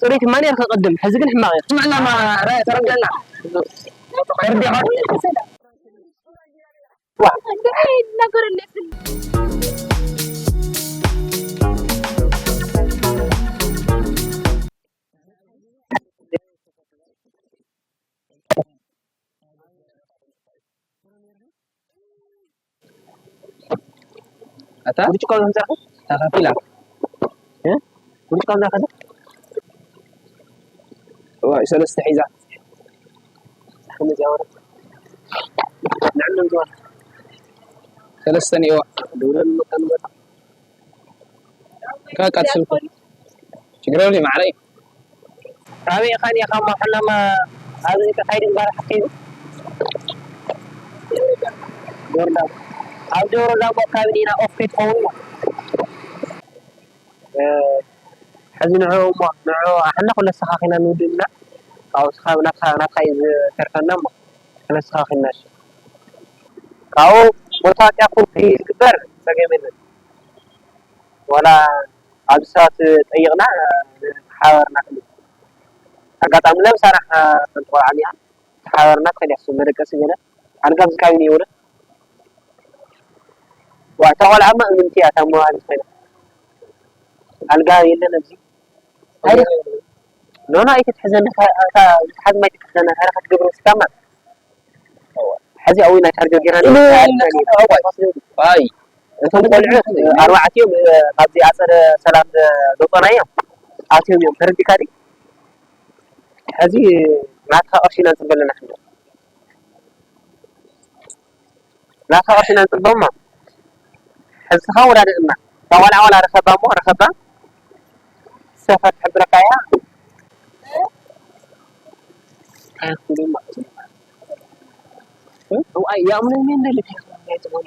ጽሬት ማን ያልከ ቅድም፣ ሕዚ ግን ሕማቕ እዩ። ስምዕና ማ-፣ ረ-፣ ተረድአና። ተረዲኻ? ኣታ ብርጭቆ ከምዘርኩ ተኸፊላ። እ? ብርጭቆ ከምዘርኩ ዋይ፣ ሰለስተ ሒዛ። ከመይ ዝያወረ? ንዕለም ዝዋ። ሰለስተ ነይዋ። ዱረን መጠን መጣ። ካቃጽልኩ። ችግር የለውም፣ ማዕረ እዩ። ኣበይ ኢኻ ኔኻ? ማሕናማ ኣብዚ ተኻይድ እምበር ሓኪም። ጆርዳን። ኣብ ጆርዳን ኣካባቢ ዲና ኦፍ ከይትኸውን እሞ። እ፣ ሕዚ ንዑ እሞ፣ ንዑ ኣሕና ኩለ ኣስተኻኺልና ንውድእና። ካብኡ ስኻ ናትኻ፣ ናትኻ እዩ ዝተርፈና እሞ። ኩለ ኣስተኻኺልና እሺ። ካብኡ ቦታ እቲኣ ኩሉ ዝግበር ጸገም የለን። ዋላ ኣብዚ ሰባት ጠይቕና፣ ተሓባበርና ክንብል። ኣጋጣሚ ለምሳና ሓንቲ ቆልዓ እኒኣ፣ ተሓባበርና ትኸድ እያ፣ እሱ መደቀሲ ገለ። ኣልጋ ኣብዚ ከባቢ እኒኦ ዶ? ዋ፣ እታ ቆልዓ እማ እምንቲ እያ፣ እታ መዋሃቢት ኮይና። ኣልጋ የለን ኣብዚ። ኣይደ-፣ ኖ፣ ኖ፣ ኣይትትሕዘኒ፣ እታ፣ እታ ዝትሓዝ ማይ ትትሕዘኒ፣ እንታይ ኢኻ ክትገብሮ እስካማ? ሕዚ ኣብኡ ኢና ቻርጀር ጌርና ኢሉ ነይርና። ኣይ፣ እቶም ቆልዑ ኣርባዕቲኦም፣ እ፣ ካብዚ ኣጸደ ሰላም ዘውጸናዮም ኣትዮም እዮም። ተረዲእካ ድዩ? ሕዚ ናትካ ቅርሺ ኢና ንጽበ ኣለና። ናትካ ቅርሺ ኢና ንጽበ እሞ፣ ሕዝኻ ወዳድእና። እታ ቆልዓ ዋላ ረኸባ እሞ፣ ረኸባ ሰፈር ትሕብረካ እያ። እንታይ ክብሉ እሞ? እዋይ፣ ያምኑ ምን እንደልክ ኣይትኾኑ።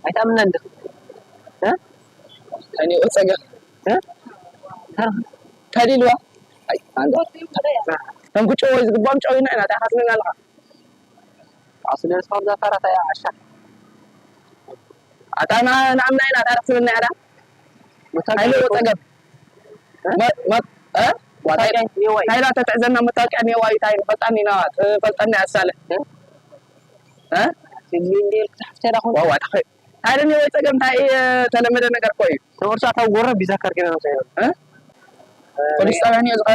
ኣይትኣምናን ዲኻ? እ? ከኒኡ ጸገም። እ? ተዲልዋ? ኣይ፣ ኣንተ። ከም ክጭወይ ዝግባኦም ጨዊና ኢና፣ እንታይ ሓስብና ኣለኻ? ኣስነ ስፖርት ዛፈራ ታይ ዓሻ። ኣታ ና-፣ ንኣምና ኢና፣ እንታይ ሓስብና እያ ዳ? መታወቂያ ኣይለ ይኮን። ጸገም። እ? መ-፣ መ-፣ እ? መታወቂያ ኔዋይ። እንታይ ኢላ ተትዕዘና መታወቂያ ኔዋይ፣ እንታይ ንፈልጣኒ ኢና፣ ትፈልጠኒ ኣሳለ። እ? እ? ሲድኒ እንዴ ክትሓፍተ ዳ ኾን? ዋዋ፣ እንታይ? እንታይ ደን ወይ ጸገም፣ እንታይ፣ እ፣ ተለመደ ነገር እኮ እዩ። ተወርሳ ካብ ጎረ ቢዛ ካርድ ገና ነው ሳይሆን። እ? ፖሊስ ጣብያ እኒኦ ዝኸ?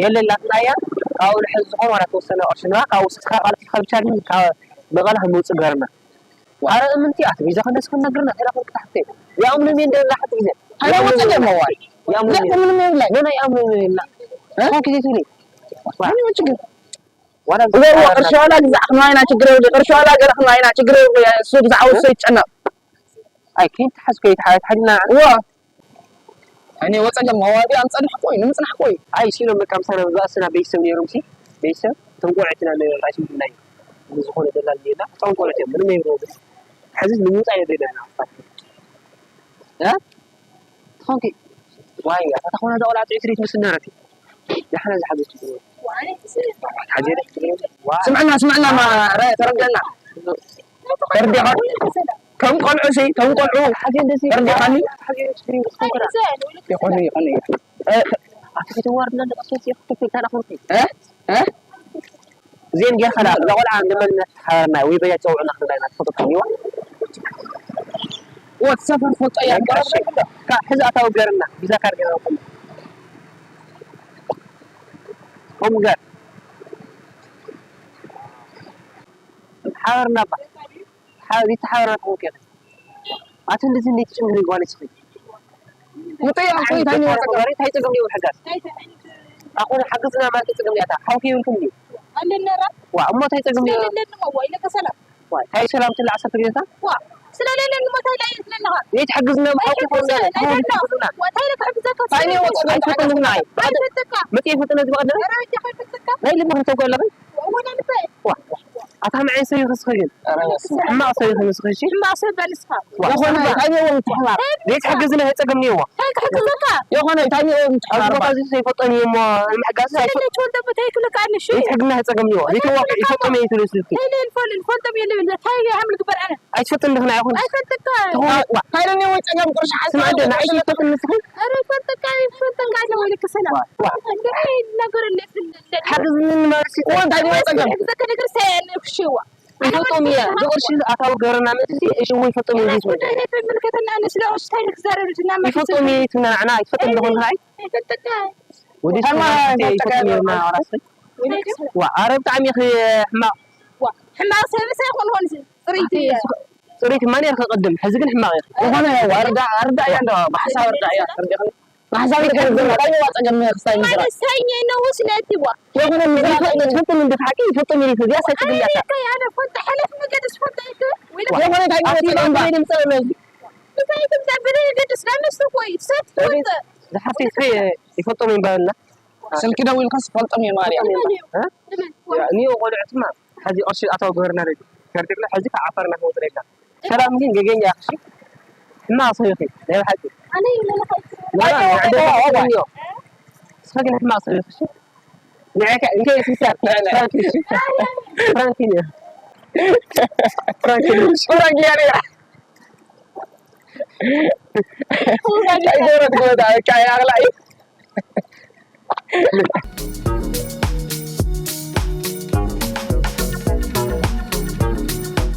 የለን፣ ላትና እያ። ካብኡ ንሕዚ ዝኾነ ዋላ ተወሰነ ቅርሺ ንባ፣ ካብኡ ስኻ ቃል ፊትካ ብቻ ግን ካብ መቐለ ከም መውጽእ ገርና። ኣረ እምንቲ ኣት ቢዛ ከንደስ ክነግርና፣ ተራ ፈልክ ታሕተ። ያምኑ ምን እንደና ሓት ጊዜ። ኣረ ወጸገም ዋይ። ያምኑ ምን? ምንም የብላይ። ኖ፣ ኖ፣ ያምኑ ምን እና። እ? ኮንክ ዜቱኒ። ምንም ችግር። ዋላ እወ፣ እወ፣ ቅርሺ ዋላ ግዛዕ ክንዋይና ችግር የብሉ። ቅርሺ ዋላ ገለ ክንዋይና ችግር የብሉ። እሱ ግዛዕ ወሱ ይጨነቕ። ኣይ፣ ከይተሓዝ፣ ከይተሓዝ፣ ሓድና። እወ። እኔ ወጸገም መዋዲ ኣንጸንሕ ቆይ፣ ንምጽናሕ ቆይ። ኣይ፣ ሲሎም በቃ ምሳና፣ ብኣስና ቤተሰብ ነይሮም ሲ፣ ቤተሰብ፣ እቶም ቆልዑትና ነ-፣ ኣይትምድናይ። ዝኾነ ደላል ነይርና፣ እቶም ቆልዑት እዮም፣ ምንም ኣይብልዎ ግን። ሕዚ ንምውጻእ የድልየና። እ? ትኾንኪ? ዋይ፣ ኣታ ተኾነ እዛ ቆልዓ ጥዑይ ትርኢት ምስ ነረቲ። ንሕና ዝሓገዝ ችግር የለን። ሓጀረ ችግር የለን። ዋ። ስምዕና፣ ስምዕና፣ ማ-፣ ረ-፣ ተረድአና። ተረዲኻ? ከም ቆልዑ ሲ፣ ከም ቆልዑ። ሓጀ እንደዚ ተረዲኻኒ? ሓጀ ችግር የለን። ይኹን፣ ይኹን፣ ይኹን። እ፣ ኣቲ ክትዋርድና እንደቀሰት ይኽተት ታና ኾንኪ። እ? እ? ዜን ጌርካ ዳ፣ እዛ ቆልዓ ንመን እናተሓባበርና ወይ በያ ጨውዕና ክንዳ ኢና ትፈልጦ ከኒዋ? ወት ሰፈር ፈልጦ እያ። እምበር እሺ፣ ካብ ሕዚ ኣታዊ ገርና፣ ቢዛ ካርድ ገርና። ከምኡ ገር። ሓበርና ባ። ሓ-፣ ይተሓባበርና ትኸውን ከ። ኣቲ እንደዚ እንዴት ጭምሪ ጓል እስኺ? ምጥያቕ እኮ እንታይ ነው? ዛሬ እንታይ ጸገም ነው? ሕጋዝ። ኣኹን ሓግዝና ማለት ጸገም ያታ። ሓውኪ ይብልኩም ድዩ? ኣለና ራ። ዋ፣ እሞ እንታይ ጸገም ነው? ስለሌለን እሞ፣ ዋ፣ ኢለካ ሰላም። ዋ፣ እንታይ ሰላም ትላ ዓሰርተ ግዜታ? ዋ፣ ስለሌለን እሞ እንታይ ላይ ይትነንኻ? የት ሓግዝና፣ ሓውኪ ኣይሕግዝን፣ ይኾን። ኣይደና። ዋ፣ እንታይ ኢለካ ሓግዘካ? እንታይ ነው ጸገም? ኣይፈልጥካ። መጥየ ፍጥነት ዝባዕደ? ኧረ፣ እጃ ከይፈልጥካ። ናይ ልብኺ ተውቀለኺ? ወላ ልበይ። ዋ፣ ዋ። ኣታ መዓይ ሰቢኺ ንስኺ ግን? ሕማቕ ሰቢኺ ንስኺ እሺ? ሕማቕ ሰብ በል ንስኻ። ዋ፣ ይኾነ፣ ሰባ። እንታይ ነይርዎ ምትሕባር? ዘይትሕግዝና ጸገም ነይርዎ። እንታይ ክሕግዘካ? ይኾነ፣ እንታይ ነይርዎ ኣብዚ ምትሕባር? ቦታ እዚ ዘይፈልጦን እዩ እሞ ንምሕጋዝ ኣይፈ- ስለለ ትወልደ ቦታ ይክልካ ኣነ እሺ? ዘይትሕግዝና ጸገም ነይርዎ። ዘይትዋቀ ይፈልጦም እየ ትብሉ ስልኪ። ተይለ ይልፎል፣ ይልፎልጦም የለ ይብለ። እንታይ ይሃም ልግበር ኣነ? ኣይትፈልጥን ድኽና ይኹን። ኣይፈልጥካ። ትኾነ፣ ዋ። እንታይ ነይርዎ ጸገም ቁርሺ ሓሳብ ስማዕ፣ ደና፣ ቁርሺ ኣይትፈልጥን ንስኺ? ኧረ ይፈልጥካ፣ ይፈልጥካ ኣለ ወይልክ ሰላም። ዋ፣ ዋ። እንደ ነገር እንደ ፍልልል። ሓግዝኒ ማለት እዩ። እንታይ ነይርዎ ጸገም? ዘከ ነገር ሳያነ ክሽዋ። ይፈልጦም እየ። ዝቕርሺ ኣታዊ ገረና መጥሲ እሺ፣ ወይ ይፈልጦም እየ ዝብል። ኣይምልከተና፣ ንስለ ቅርሺ እንታይ ንክዛረብ ድና ማለት ይፈልጦም እየ ትብና ንዓና፣ ኣይትፈልጦም እንደኾን ኸዓይ። ኣይፈልጥካ። ወዲ ተማ ሰማዕ እንታይ ይፈልጦም እየ ተቀረበ። ና ራስኺ። ወይልክ ሰላም። ዋ፣ ኣረ ብጣዕሚ ኢኺ ሕማቕ። ዋ፣ ሕማቕ ሰብስ ኣይኮንኩን፣ ጽርይቲ እየ። ጽርይቲ ማን ኢኺ ቅድም፣ ሕዚ ግን ሕማቕ ኢኺ። ዝኾነ ዋርዳ፣ ኣርዳ እያ እንዶ፣ ብሓሳብ ኣርዳ እያ፣ ኣርዳ እያ። ብሓሳብ እንታይ ይግበር? እንታይ ይዋ ጸገም ክስታይ ይግበር? ማለት ሰኝ ነው ስለቲ ዋ። የሆነ ምዝራፍ ትፈልጥ እንደ ሓቂ ይፈልጥ ምን ይፈልጥ ያሳይ ትግላታ። ከ ያለ ፈንታ ሐለፍ መገድ ስፈንታ ይከ። ወይለ የሆነ እንታይ አቲ ይፈልጥ? ለምበሬ ድምጽ ነው። እንታይ ትምጣ ብሬ ገድስ ለምስ ወይ ሰት ወጥ። ዝሓፍቲ ስሪ ይፈልጦም ይባልና። ስልኪ ደዊልካስ ፈልጦም የማርያም። እ? ያ፣ እኒ ቆልዑትማ፣ ሕዚ ቅርሺ ኣታዊ ግበርና ደግ። ከርዲግና ሕዚ ካብ ዓፋር እናተወፅና ኢልና። ሰላም ግን ገገኛ እሺ። ሕማቕ ሰብ ኢኺ፣ ናይ ብሓቂ። ኣነ ይመለኸት። ኖራ፣ ኣጆ፣ ንዓደ ኣጆ፣ ኣጆ። ንዮ። ንስኻ ግን ሕማቕ ሰብ ኢኺ እሺ። ንዓካ፣ እንከ ስንሳር፣ ፍራንክ እሺ። ፍራንክ እዩ። ፍራንክ እዩ። ፍራንክ እያ ነይራ። እንታይ ገይረት ጎታ፣ በቃ፣ ያቕላ እዩ።